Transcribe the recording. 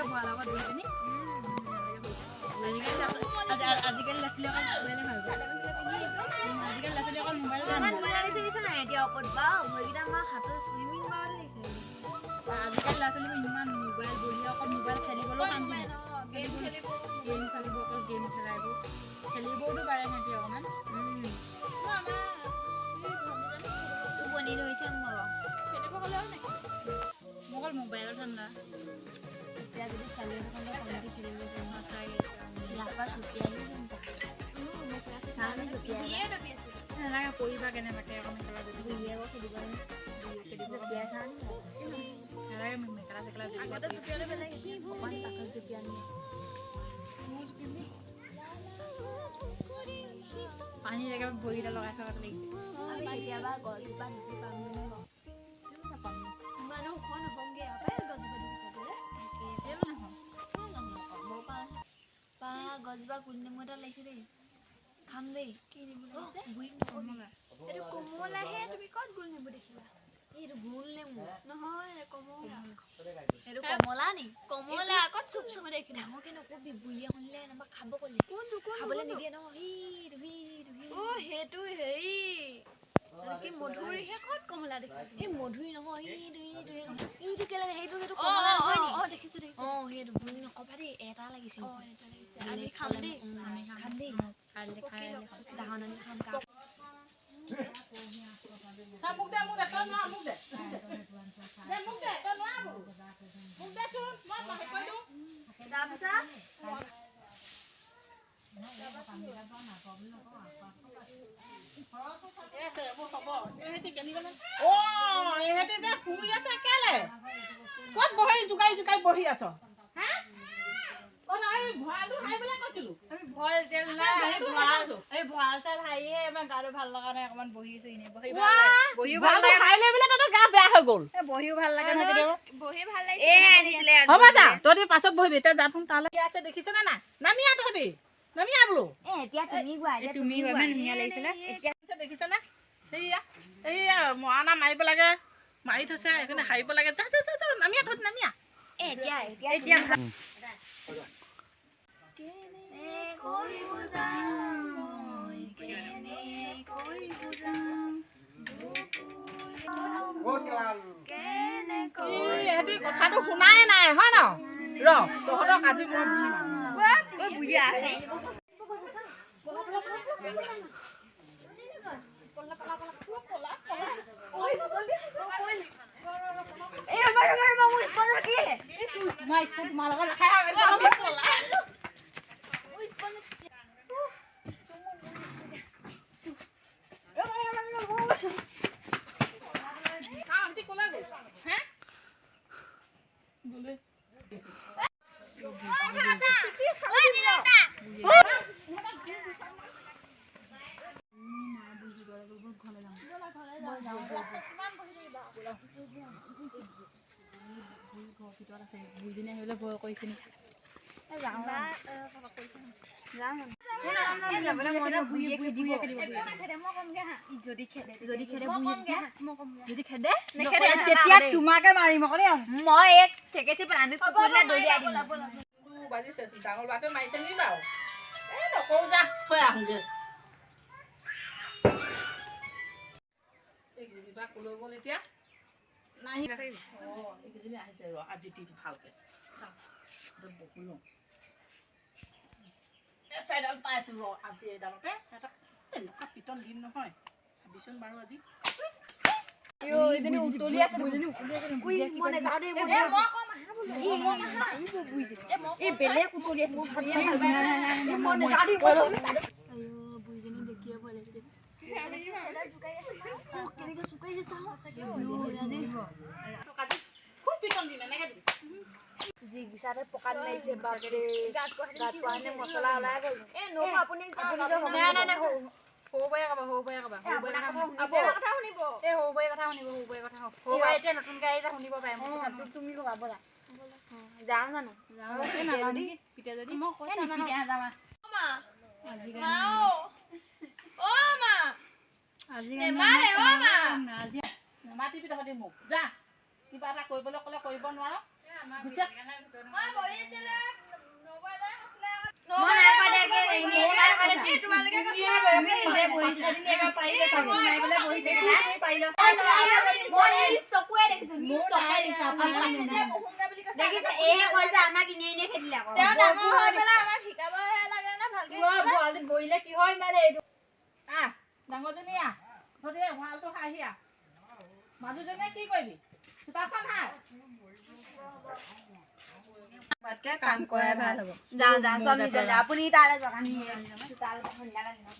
ভঁৰালৰ আগত বহি পিনি। আজিকালি ল'ৰা ছোৱালী অকল মোবাইলে ভাল পায়। আজিকালি ল'ৰা ছোৱালী অকল মোবাইল। আজিকালি ল'ৰা ছোৱালীবোৰ ইমান মোবাইল বহি অকল মোবাইল খেলিবলৈও শান্তি নাই। গেম খেলিব, অকল গেম খেলা, এইবোৰ খেলিবওতো পাৰে সিহঁতি অকণমান। টোপনি ধৰিছে মোৰ। খেলিব গ'লেও নেখেলে, অকল মোবাইলত ঠাণ্ডা। এতিয়া যদি ছোৱালী এখনতে কমিটি খেলিব, সঁচাকৈ। ইয়াৰ পৰা জঁপিয়াই জঁপিয়াই। নালাগে, পৰিবা কেনেবাকে আকৌ মেখেলা যদি বুঢ়ীয়ে আকৌ খেলিব, জঁপিয়াই চাওঁ। নালাগে, মেখেলা চেখেলা যদি অকণমান পাছত জঁপিয়াম। পানীত একেবাৰে ভৰিকেইটা লগাই থকাটো লাগিছে। আমি কেতিয়াবা গছজোপা ঢুকি পাম নে বাৰু? নাপাম। ইমানো ওখ নহওঁগে আৰু পাই গছজোপা ঢুকি পাবলৈ। কেলৈ নহয়? বা, গছজোপা গোল নেমু এটা লাগিছে দেই, খাম দেই। কি নেমু লাগিছে? কমলা। এইটো কমলাহে, তুমি ক'ত গোল নেমু দেখিলা? এইটো গোল নেমু নহয়, কমলা। এইটো কমলা নি? কমলা ক'ত চুপ চুপ দেখি ডাঙৰকে নকবি, বুঢ়ীয়ে শুনিলে এনেকুৱা খাব ক'লে খাবলৈ নিদিয়ে নহয়। সেইটো সেইটো। অ, সেইটো হেৰি কি মধুৰিহে, ক'ত কমলা দেখি? এই মধুৰি নহয়, সেইটো সেইটো সেইটো কেলে সেইটো সেইটো কমলা নহয় নি? অ, দেখিছো দেখিছো। অ, সেইটো বুঢ়ী নকবা দেই। এটা লাগিছে। অ, এটা লাগিছে। আমি খাম দেই, খাম দেই। কাইলৈ খাই। ডাঙৰ নানি খাম। মোক দে, মোক দে, তই নোৱাৰ, মোক দে, দে, মোক দে, তই নোৱাৰ বোলো, মোক দেচোন, মই হেৰি কৰি দিওঁ। তাৰপিছত ইহঁতি যে শুই আছে কেলে? ক'ত বহি জোকাৰি জোকাৰি বহি আছ? হা, অ, নাই ভঁৰালটো সাৰিবলৈ কৈছিলো। আমি ভঁৰাল তেল নাই, আমি ভঁৰাল চাল সাৰিহে আমাৰ গাটো ভাল লগা নাই, অকণমান বহিছো এনেই। বহি ভাল লাগে, বহিও ভাল লাগে। সাৰিলে বোলে তহঁতৰ গা বেয়া হৈ গ'ল। বহিও ভাল লাগে নহয় কেতিয়াবা। বহি ভাল লাগিছে। হ'ব যা, তহঁতি পাছত বহিবি, এতিয়া যাচোন তালৈ। আছে দেখিছেনে নাই? নামি আহ তহঁতি, নামি আহ বোলো। এতিয়া তুমি গোৱা। এতিয়া তুমি ইমান ধুনীয়া লাগিছিলে। এতিয়া দেখিছেনে? সেইয়া এইয়া মৰাণা মাৰিব লাগে, মাৰি থৈছে, সেইকাৰণে সাৰিব লাগে। যা যা যা, নামি আহ তহঁতি, নামি আহ। এতিয়া এতিয়া এতিয়া কেনেকৈ বুজাম মই, কেনেকৈ বুজাম, কেনেকৈ। ইহঁতি কথাটো শুনাই নাই হয় ন? ৰ, তহঁতক আজি মই দিম। বুঢ়ী আছে। তোমাৰ স্কুল তোমাৰ লগত ৰখাই। চাওঁ সিহঁতি ক'লৈ গ'ল। হে, গ'লে। ভিতৰত আছে বুঢ়ীজনী, আহিবলৈ ভয় কৰিছে নেকি? যদি খেদে তেতিয়া তোমাকে মাৰিম আকৌ দেই। মই এক ঠেকেচি পেলাই আমি পুখুৰীলৈ দলিয়াই দিম। বাজিছে, ডাঙৰ ল'ৰাটোৱে মাৰিছে নেকি বাৰু? এই নকৰো যা, থৈ আহোঁগে। এইকেইজনী বা ক'লৈ গ'ল এতিয়া? নাহি। অঁ, এইকেইজনী আহিছে, ৰ আজি দিম ভালকে। চাওঁ, বহো লওঁ। এই চাৰিডাল পাইছোঁ, ৰ আজি এইডালতে সিহঁতক এনেকুৱা পিটন দিম নহয়, চাবিচোন বাৰু আজি। বেলেগ উতলি আছে। বুঢ়ীজনী দেখিয়ে ভয় লাগিছে। কেনেকে চুকাইছে চাওঁ। খুব পিটন দিম, এনেকে দিম। জিগিচাতে পকাত মাৰিছে, বাপৰে, গাত পোৱা মছলা ওলাই গ'ল। নাই নাই নাই, সৰু বৌয়ে ক'ব, সৰু বৌয়ে ক'ব, সৰু বৌয়ে কথা শুনিব। এই সৰু বৌয়ে কথা শুনিব, সৰু বৌয়ে কথা। সৰু বৌয়ে এতিয়া নতুনকৈ আহিছে, শুনিব পাৰে মোৰ কথাটো। তুমি ক'বা, ব'লা যাওঁ জানো? যাওঁ নাযাওঁ নেকি? পিতে যদি নিপিতে নাযাওঁ। নামাতিবি তহঁতি মোক, যা। কিবা এটা কৰিবলৈ ক'লে কৰিব নোৱাৰ। মই বহি আছিলো, নবৌ এটাই কৈছিলে আকৌ। মই নাই কোৱা দে, এনে এনে কৈছা। এই তোমালোকে কৈছিলা। তুমি নিজে বহিছিলা। মাৰি পেলাই বহিছে। মই নিজ চকুৱে দেখিছো, নিজ চকুৱে দেখিছো, আপুনি আপুনি মানুহ নিজে নাই। বহোংগে বুলি কৈছে। দেখিছে, এইহে কৈছে আমাক এনেই এনেই খেদিলে আকৌ। তেওঁ ডাঙৰ হৈ পেলাই আমাক শিকাবহে লাগে নে ভালকে? ভঁৰালীত বহিলে কি হয় মানে এইটো। আহ, ডাঙৰজনী আহ, তহঁতি এই ভঁৰালটো সাৰহি আহ। মাজুজনীয়ে কি কৰিবি? চোতালখন সাৰ। কাম কৰাই ভাল হ'ব। যাওঁ যাওঁ, চব নিজে যাওঁ। আপুনি তালৈ যাওক, আমি চোতাল সন্ধিয়ালৈ যাওঁ।